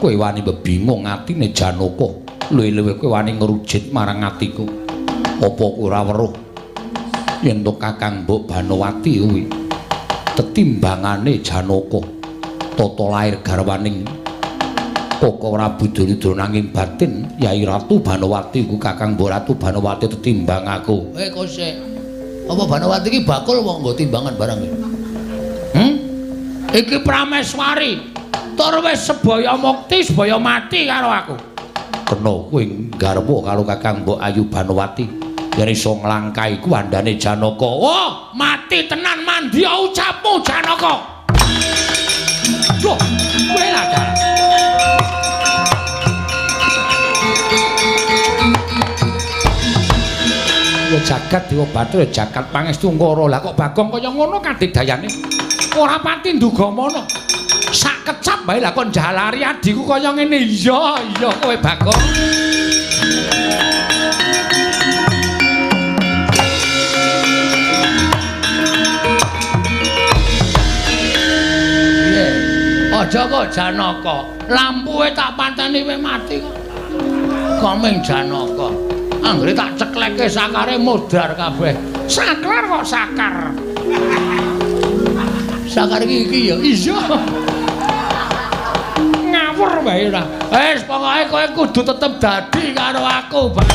A: Kowe wani bebingung atine Janaka. Luwih-luwih kowe wani ngrujit marang atiku. Apa kowe ora weruh yen to Kakang Mbok Banowati kuwi tetimbangane Janaka tata lair garwaning Koko Prabu Duryudana nanging batin Yai Ratu Banowati ku Kakang Mbok Ratu Banowati tetimbang aku.
C: Kok sik. Apa Banowati iki bakul wong nggo timbangan barang iki?
A: Iki Prameswari. Tur wis sebaya mukti, sebaya mati karo aku. Kena kowe nggarwa karo Kakang Mbok Ayu Banowati yen iso nglangkai kuwandane Janaka. Wah, mati tenan mandi ucapmu Janaka. Duh, kowe lah dalah. Ya jagat dewa bathara jagat pangestu ngara. Lah kok Bagong kaya ngono kadidayane? Ora pati nduga mono. Sak kecap bae lah kok njalari adhiku kaya ngene. Iya, iya kowe Bagong.
C: Piye? Aja kok Janaka. Lampuwe tak pateni wis mati kok. Komeng Janaka. Anggere tak cekleke sakare modar kabeh.
A: Saklar kok sakar.
C: Sakar iki iki ya.
A: Iya. Ngawur wae ora.
C: Wis pokoke kowe kudu tetep dadi karo aku, Bang.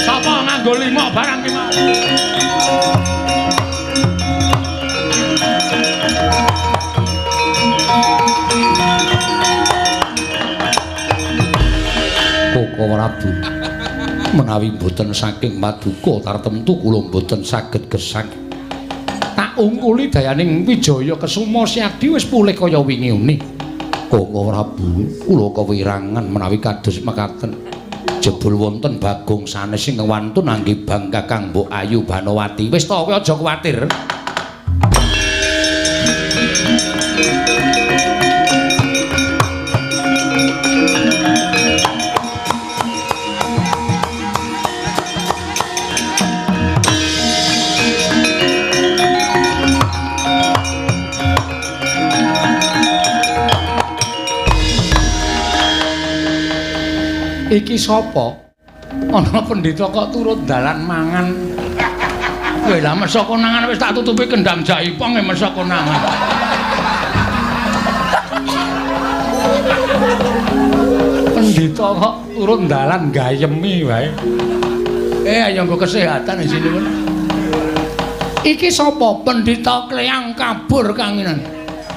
A: Sapa nganggo lima barang ki mau? Koko Prabu, menawi mboten saking paduka tartemtu kula mboten saged gesang. Tak ungkuli dayaning Wijaya Kesuma Siadi wis pulih kaya wingi uni. Koko Prabu, kula kewirangan menawi kados mekaten. Jebul wonten Bagong sanes ingkang wantun angge bang Kakang Mbok Ayu Banowati. Wis to, kowe aja kuwatir. Iki sapa? Ana pendhita kok turut dalan mangan.
C: Kowe lah mesa konangan wis tak tutupi kendang jaipong e mesa konangan.
A: Pendhita kok turut dalan gayemi wae.
C: Ayo nggo kesehatan di sini pun. Iki sapa? Pendhita Kleyang kabur kanginan.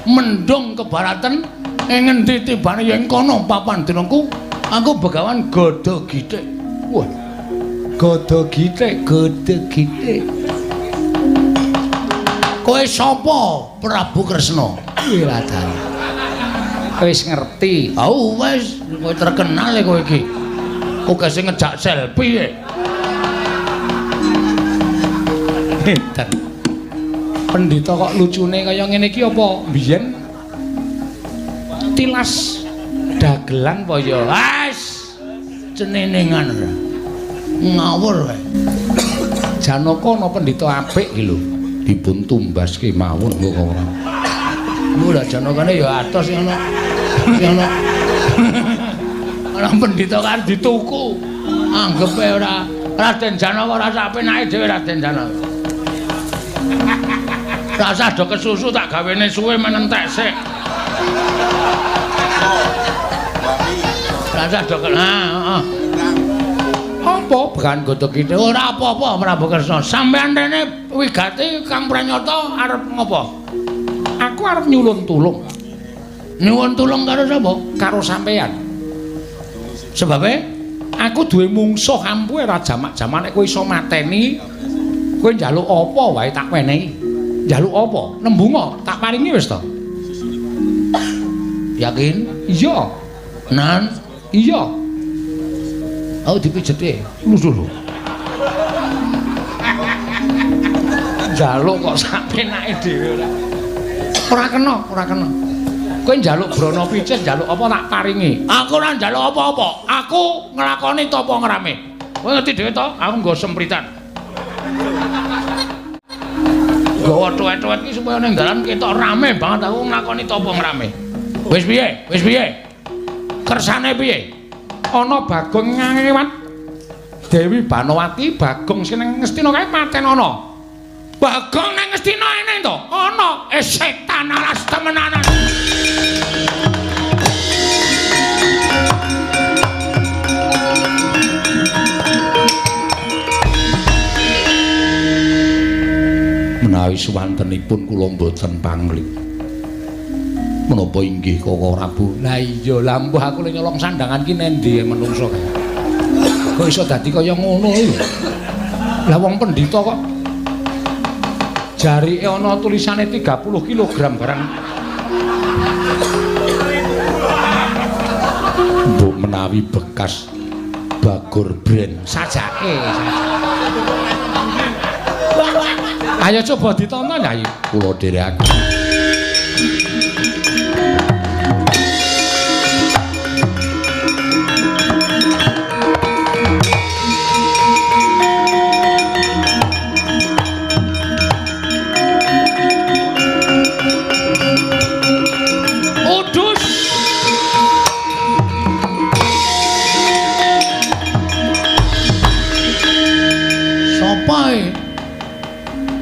C: Mendung kebaratan ing ngendi tibane yen kono papan dinengku. Aku begawan Gada Githik. Wah.
A: Gada Githik,
C: Gada Githik. Kowe sapa, Prabu Kresna?
A: Wiladara. Wis ngerti.
C: Oh, wis, kowe terkenal e kowe iki. Kowe sing ngejak selfie e.
A: Hebat. Pendhita kok lucune kaya ngene iki apa mbiyen tilas dagelan apa ya?
C: Wes. Cenenengan ora. Ngawur wae.
A: Janaka ana pendhita apik iki lho. Dipun tumbaske mawon kok ora.
C: Lho lah Janakane ya atos ngono. Ngono. Ana pendhita kan dituku. Anggepe ora Raden Janaka ora sak penake dhewe Raden Janaka. Rasah do kesusu tak gawene suwe menentek sik. Rasah do heeh. Apa bekan godhog iki? Ora apa-apa Prabu Kresna. Sampeyan rene wigati Kang Pranyata arep ngopo?
A: Aku arep nyulun tulung.
C: Nyuwun tulung karo sapa?
A: Karo sampeyan. Sebabe aku duwe mungsuh ampuhe ora jamak-jamak nek kowe iso mateni, kowe njaluk apa wae tak wenehi. Njaluk apa? Nembunga tak paringi wis to.
C: Yakin?
A: Iya.
C: Nan?
A: Iya.
C: Aku dipijeti.
A: Lho lho. Njaluk kok sak penake dhewe ora. Ora kena, ora kena. Kowe njaluk brana picis, njaluk apa tak paringi.
C: Aku ora njaluk apa-apa. Aku nglakoni tapa ngrame.
A: Kowe ngerti dhewe to, aku nggo sempritan. Gawa tuwet-tuwet iki supaya ning dalan ketok rame banget aku nglakoni tapa ngrame. Wis piye? Wis piye? Kersane piye? Ana Bagong ngewat Dewi Banowati, Bagong sing nang Ngastina kae paten ana. Bagong nang Ngastina ene to? Ana. Setan alas temenanan. Menawi suwantenipun kula mboten pangling. Menapa inggih Koko Prabu? Lah iya, lah mbuh aku le nyolong sandangan ki nendi menungso kae. Kok iso dadi kaya ngono lho. Lah wong pendhita kok jarike ana tulisane 30 kg barang. Mbok menawi bekas Bagor Brand sajake. Ayo coba ditonton ya, kula dherekaken.
C: Udus. Sopo e?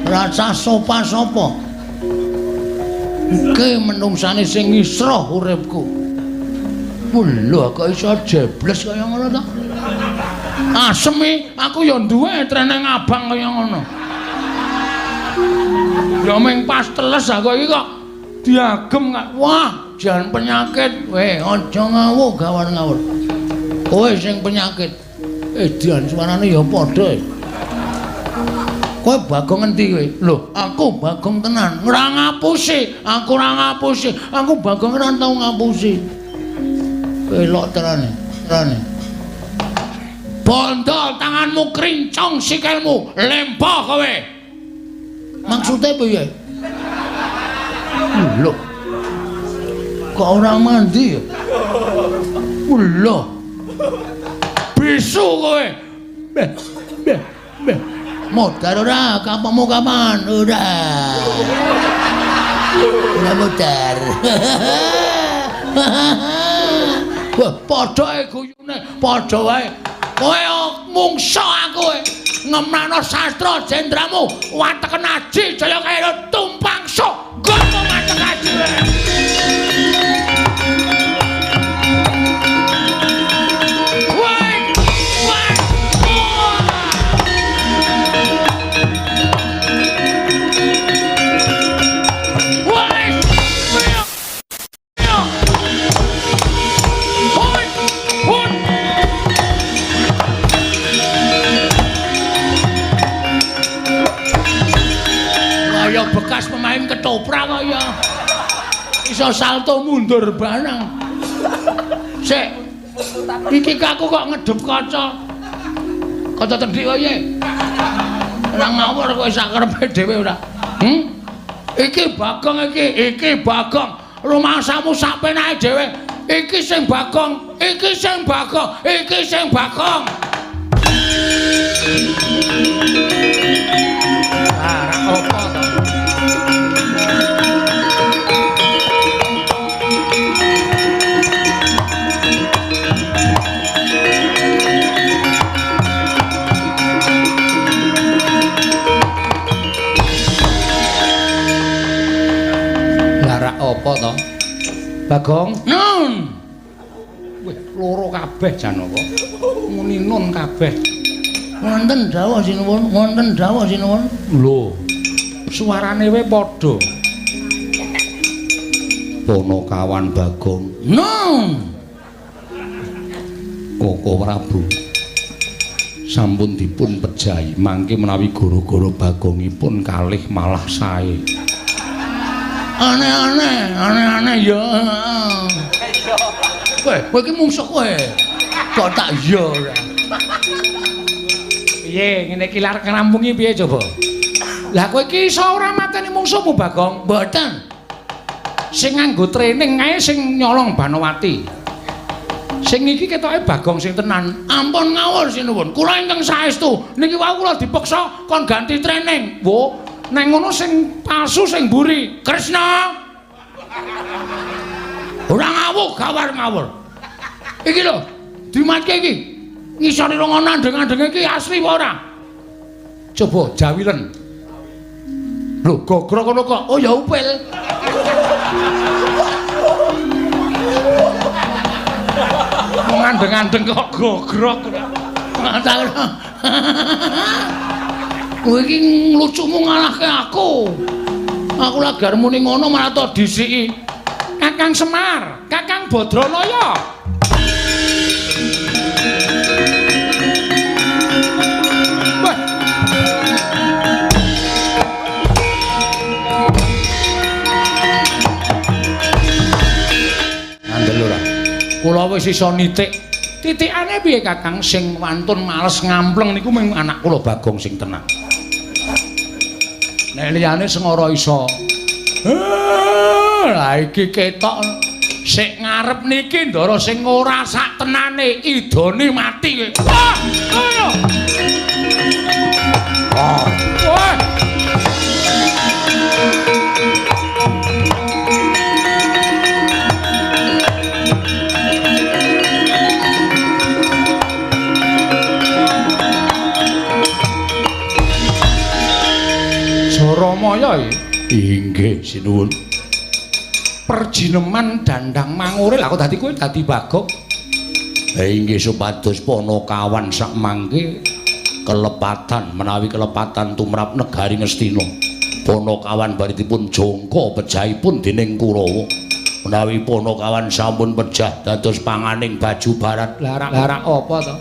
C: Rasa sopa-sopa. Iki menungsane sing ngisroh uripku. Lho kok iso jebles kaya ngono to? Asem iki, aku ya duwe treneng abang kaya ngono. Ya ming pas teles aku iki kok diagem kok. Wah, jan penyakit. Weh, aja ngawur gawar ngawur. Kowe sing penyakit. Dian suarane ya padha. Kowe Bagong endi kowe? Lho, aku Bagong tenan. Ora ngapusi, aku ora ngapusi. Aku Bagong ora tau ngapusi. Elok terane, terane. Bondo tanganmu krincong sikilmu, lempo kowe. Maksude piye? Lho. Kok ora mandi ya? Lho. Bisu kowe. Beh, beh, beh. Modar ora, kapamu kapan? Ora. Ora modar. Wah, padha guyune, padha wae. Kowe mungsa aku kowe. Ngemrano sastra jendramu, wateken aji jaya kaya tumpang sok. Nggono watek aji wae. Bekas pemain ketoprak kok ya. Iso salto mundur barang. Sik. Iki aku kok ngedep kaca. Kaca tendhik kok piye? Ora ngawur kowe sak karepe dhewe ora. Iki Bagong iki, iki Bagong. Rumangsamu sak penake dhewe. Iki sing Bagong, iki sing Bagong, iki sing Bagong. Ah, ra apa to?
A: Apa to? Bagong?
C: Nun.
A: Wih, loro kabeh Janaka. Muni nun kabeh.
C: Wonten dawuh sinuwun, wonten dawuh sinuwun.
A: Lho. Suarane wae padha. Ponokawan Bagong.
C: Nun.
A: Koko Prabu sampun dipun pejahi mangke menawi gara-gara Bagongipun kalih malah sae.
C: Aneh-aneh, aneh-aneh ya. Kowe, kowe iki mungsuh kowe. Kok tak iya ora.
A: Piye ngene iki lar ngrampungi piye coba? Lah kowe iki iso ora mateni mungsuhmu Bagong?
C: Mboten.
A: Sing nganggo training kae sing nyolong Banowati. Sing iki ketoke Bagong sing tenan.
C: Ampun ngawur sinuwun. Kula ingkang saestu.
A: Niki wau kula dipeksa kon ganti training. Wo, neng ngono sing palsu sing mburi.
C: Kresna. Ora ngawuh gawar ngawur. Iki lho, dimatke iki. Ngisore rongono andeng-andenge iki asli apa ora?
A: Coba jawilen. Lho, gogrok ngono kok.
C: Oh ya upil.
A: Ngandeng-andeng kok gogrok.
C: Kowe iki nglucukmu ngalahke aku. Aku lagi arep muni ngono malah to disiki.
A: Kakang Semar, Kakang Badranaya. Wah. Ngandel ora? Kula wis iso nitik. Titikane piye Kakang sing wantun males ngampleng niku mung anak kula Bagong sing tenan. Nek liyane sengara iso. Lah iki ketok sik ngarep niki ndara sing ora sak tenane idone mati kowe. Wah, ayo. Wah. Wah. Jaramaya iki? Inggih, sinuwun. Perjineman dandang mangure lha kok dadi kowe dadi Bagong. Inggih supados Ponokawan sak mangke kelepatan menawi kelepatan tumrap negari Ngastina. Ponokawan bari dipun jongko pejahipun dening Kurawa. Menawi Ponokawan sampun pejah dados panganing baju barat. Larak-larak apa to?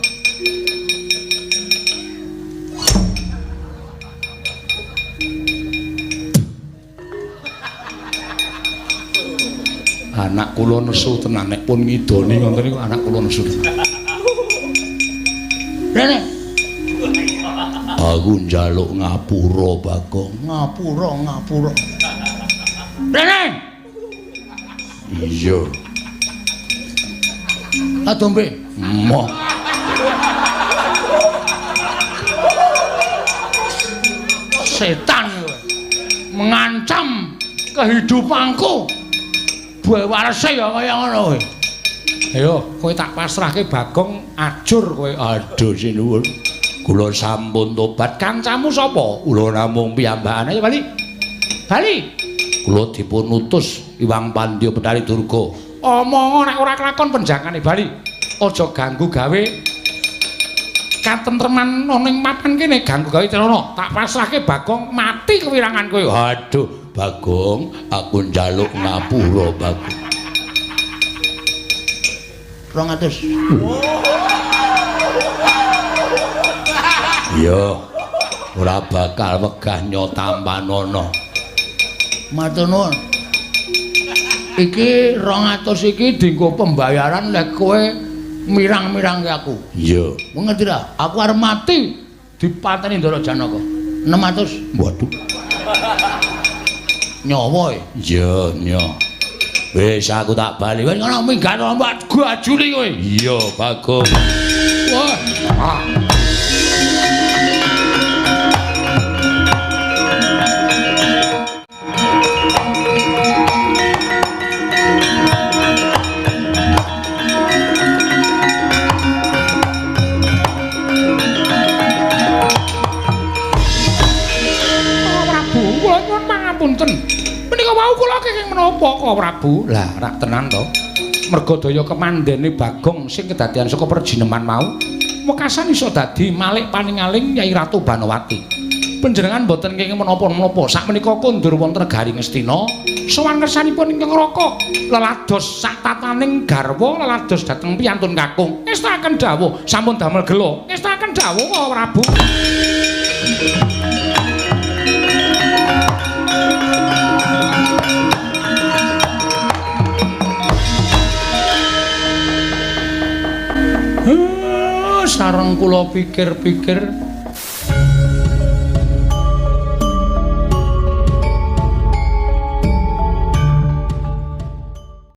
A: Anak kula nesu tenan nek pun ngidoni ngoten niku anak kula nesu tenan.
C: Rene.
A: Aku njaluk ngapura Bagong.
C: Ngapura, ngapura. Rene.
A: Iya.
C: Adombe.
A: Moh.
C: Setan kowe. Mengancam kehidupanku. Buah warese ya kaya ngono kowe.
A: Ayo, kowe tak pasrahke Bagong ajur kowe. Aduh sinuwun. Kula sampun tobat. Kancamu sapa? Kula namung piyambakane. Ayo bali. Bali. Kula dipun utus Iwang Pandya Bethari Durga. Omongo nek ora kelakon penjakane bali. Aja ganggu gawe katentreman ana ing papan kene, ganggu gawe celana. Tak pasrahke Bagong mati kewirangan kowe. Aduh. Bagong, aku njaluk ngapura Bagong.
C: 200.
A: Iya. Ora bakal wegah nyotampanana.
C: Matur nuwun. Iki 200 iki dienggo pembayaran lek kowe mirang-mirangke aku.
A: Iya.
C: Ngerti ra? Aku arep mati dipateni Ndara Janaka. 600.
A: Waduh.
C: Nyawa e.
A: Iya, nya. Wis aku tak bali.
C: Wis ngono minggat mbak gajuli kowe.
A: Iya, Bagong.
C: Wah.
A: Ah. Prabu, kula nyuwun pangapunten. Menika wau kula kenging menapa kok Prabu? Lah, rak tenan to. Merga daya kemandene Bagong sing kedadean saka perjineman mau, wekasan iso dadi malik paningaling Nyai Ratu Banowati. Panjenengan boten kenging menapa-menapa sakmenika kondur wonten negari Ngastina, sowan kersanipun ingkang Raka lelados sak tataning garwa lelados dhateng piyantun kakung. Ngestakaken dawuh sampun damel gela. Ngestakaken dawuh Prabu. Sareng kula pikir-pikir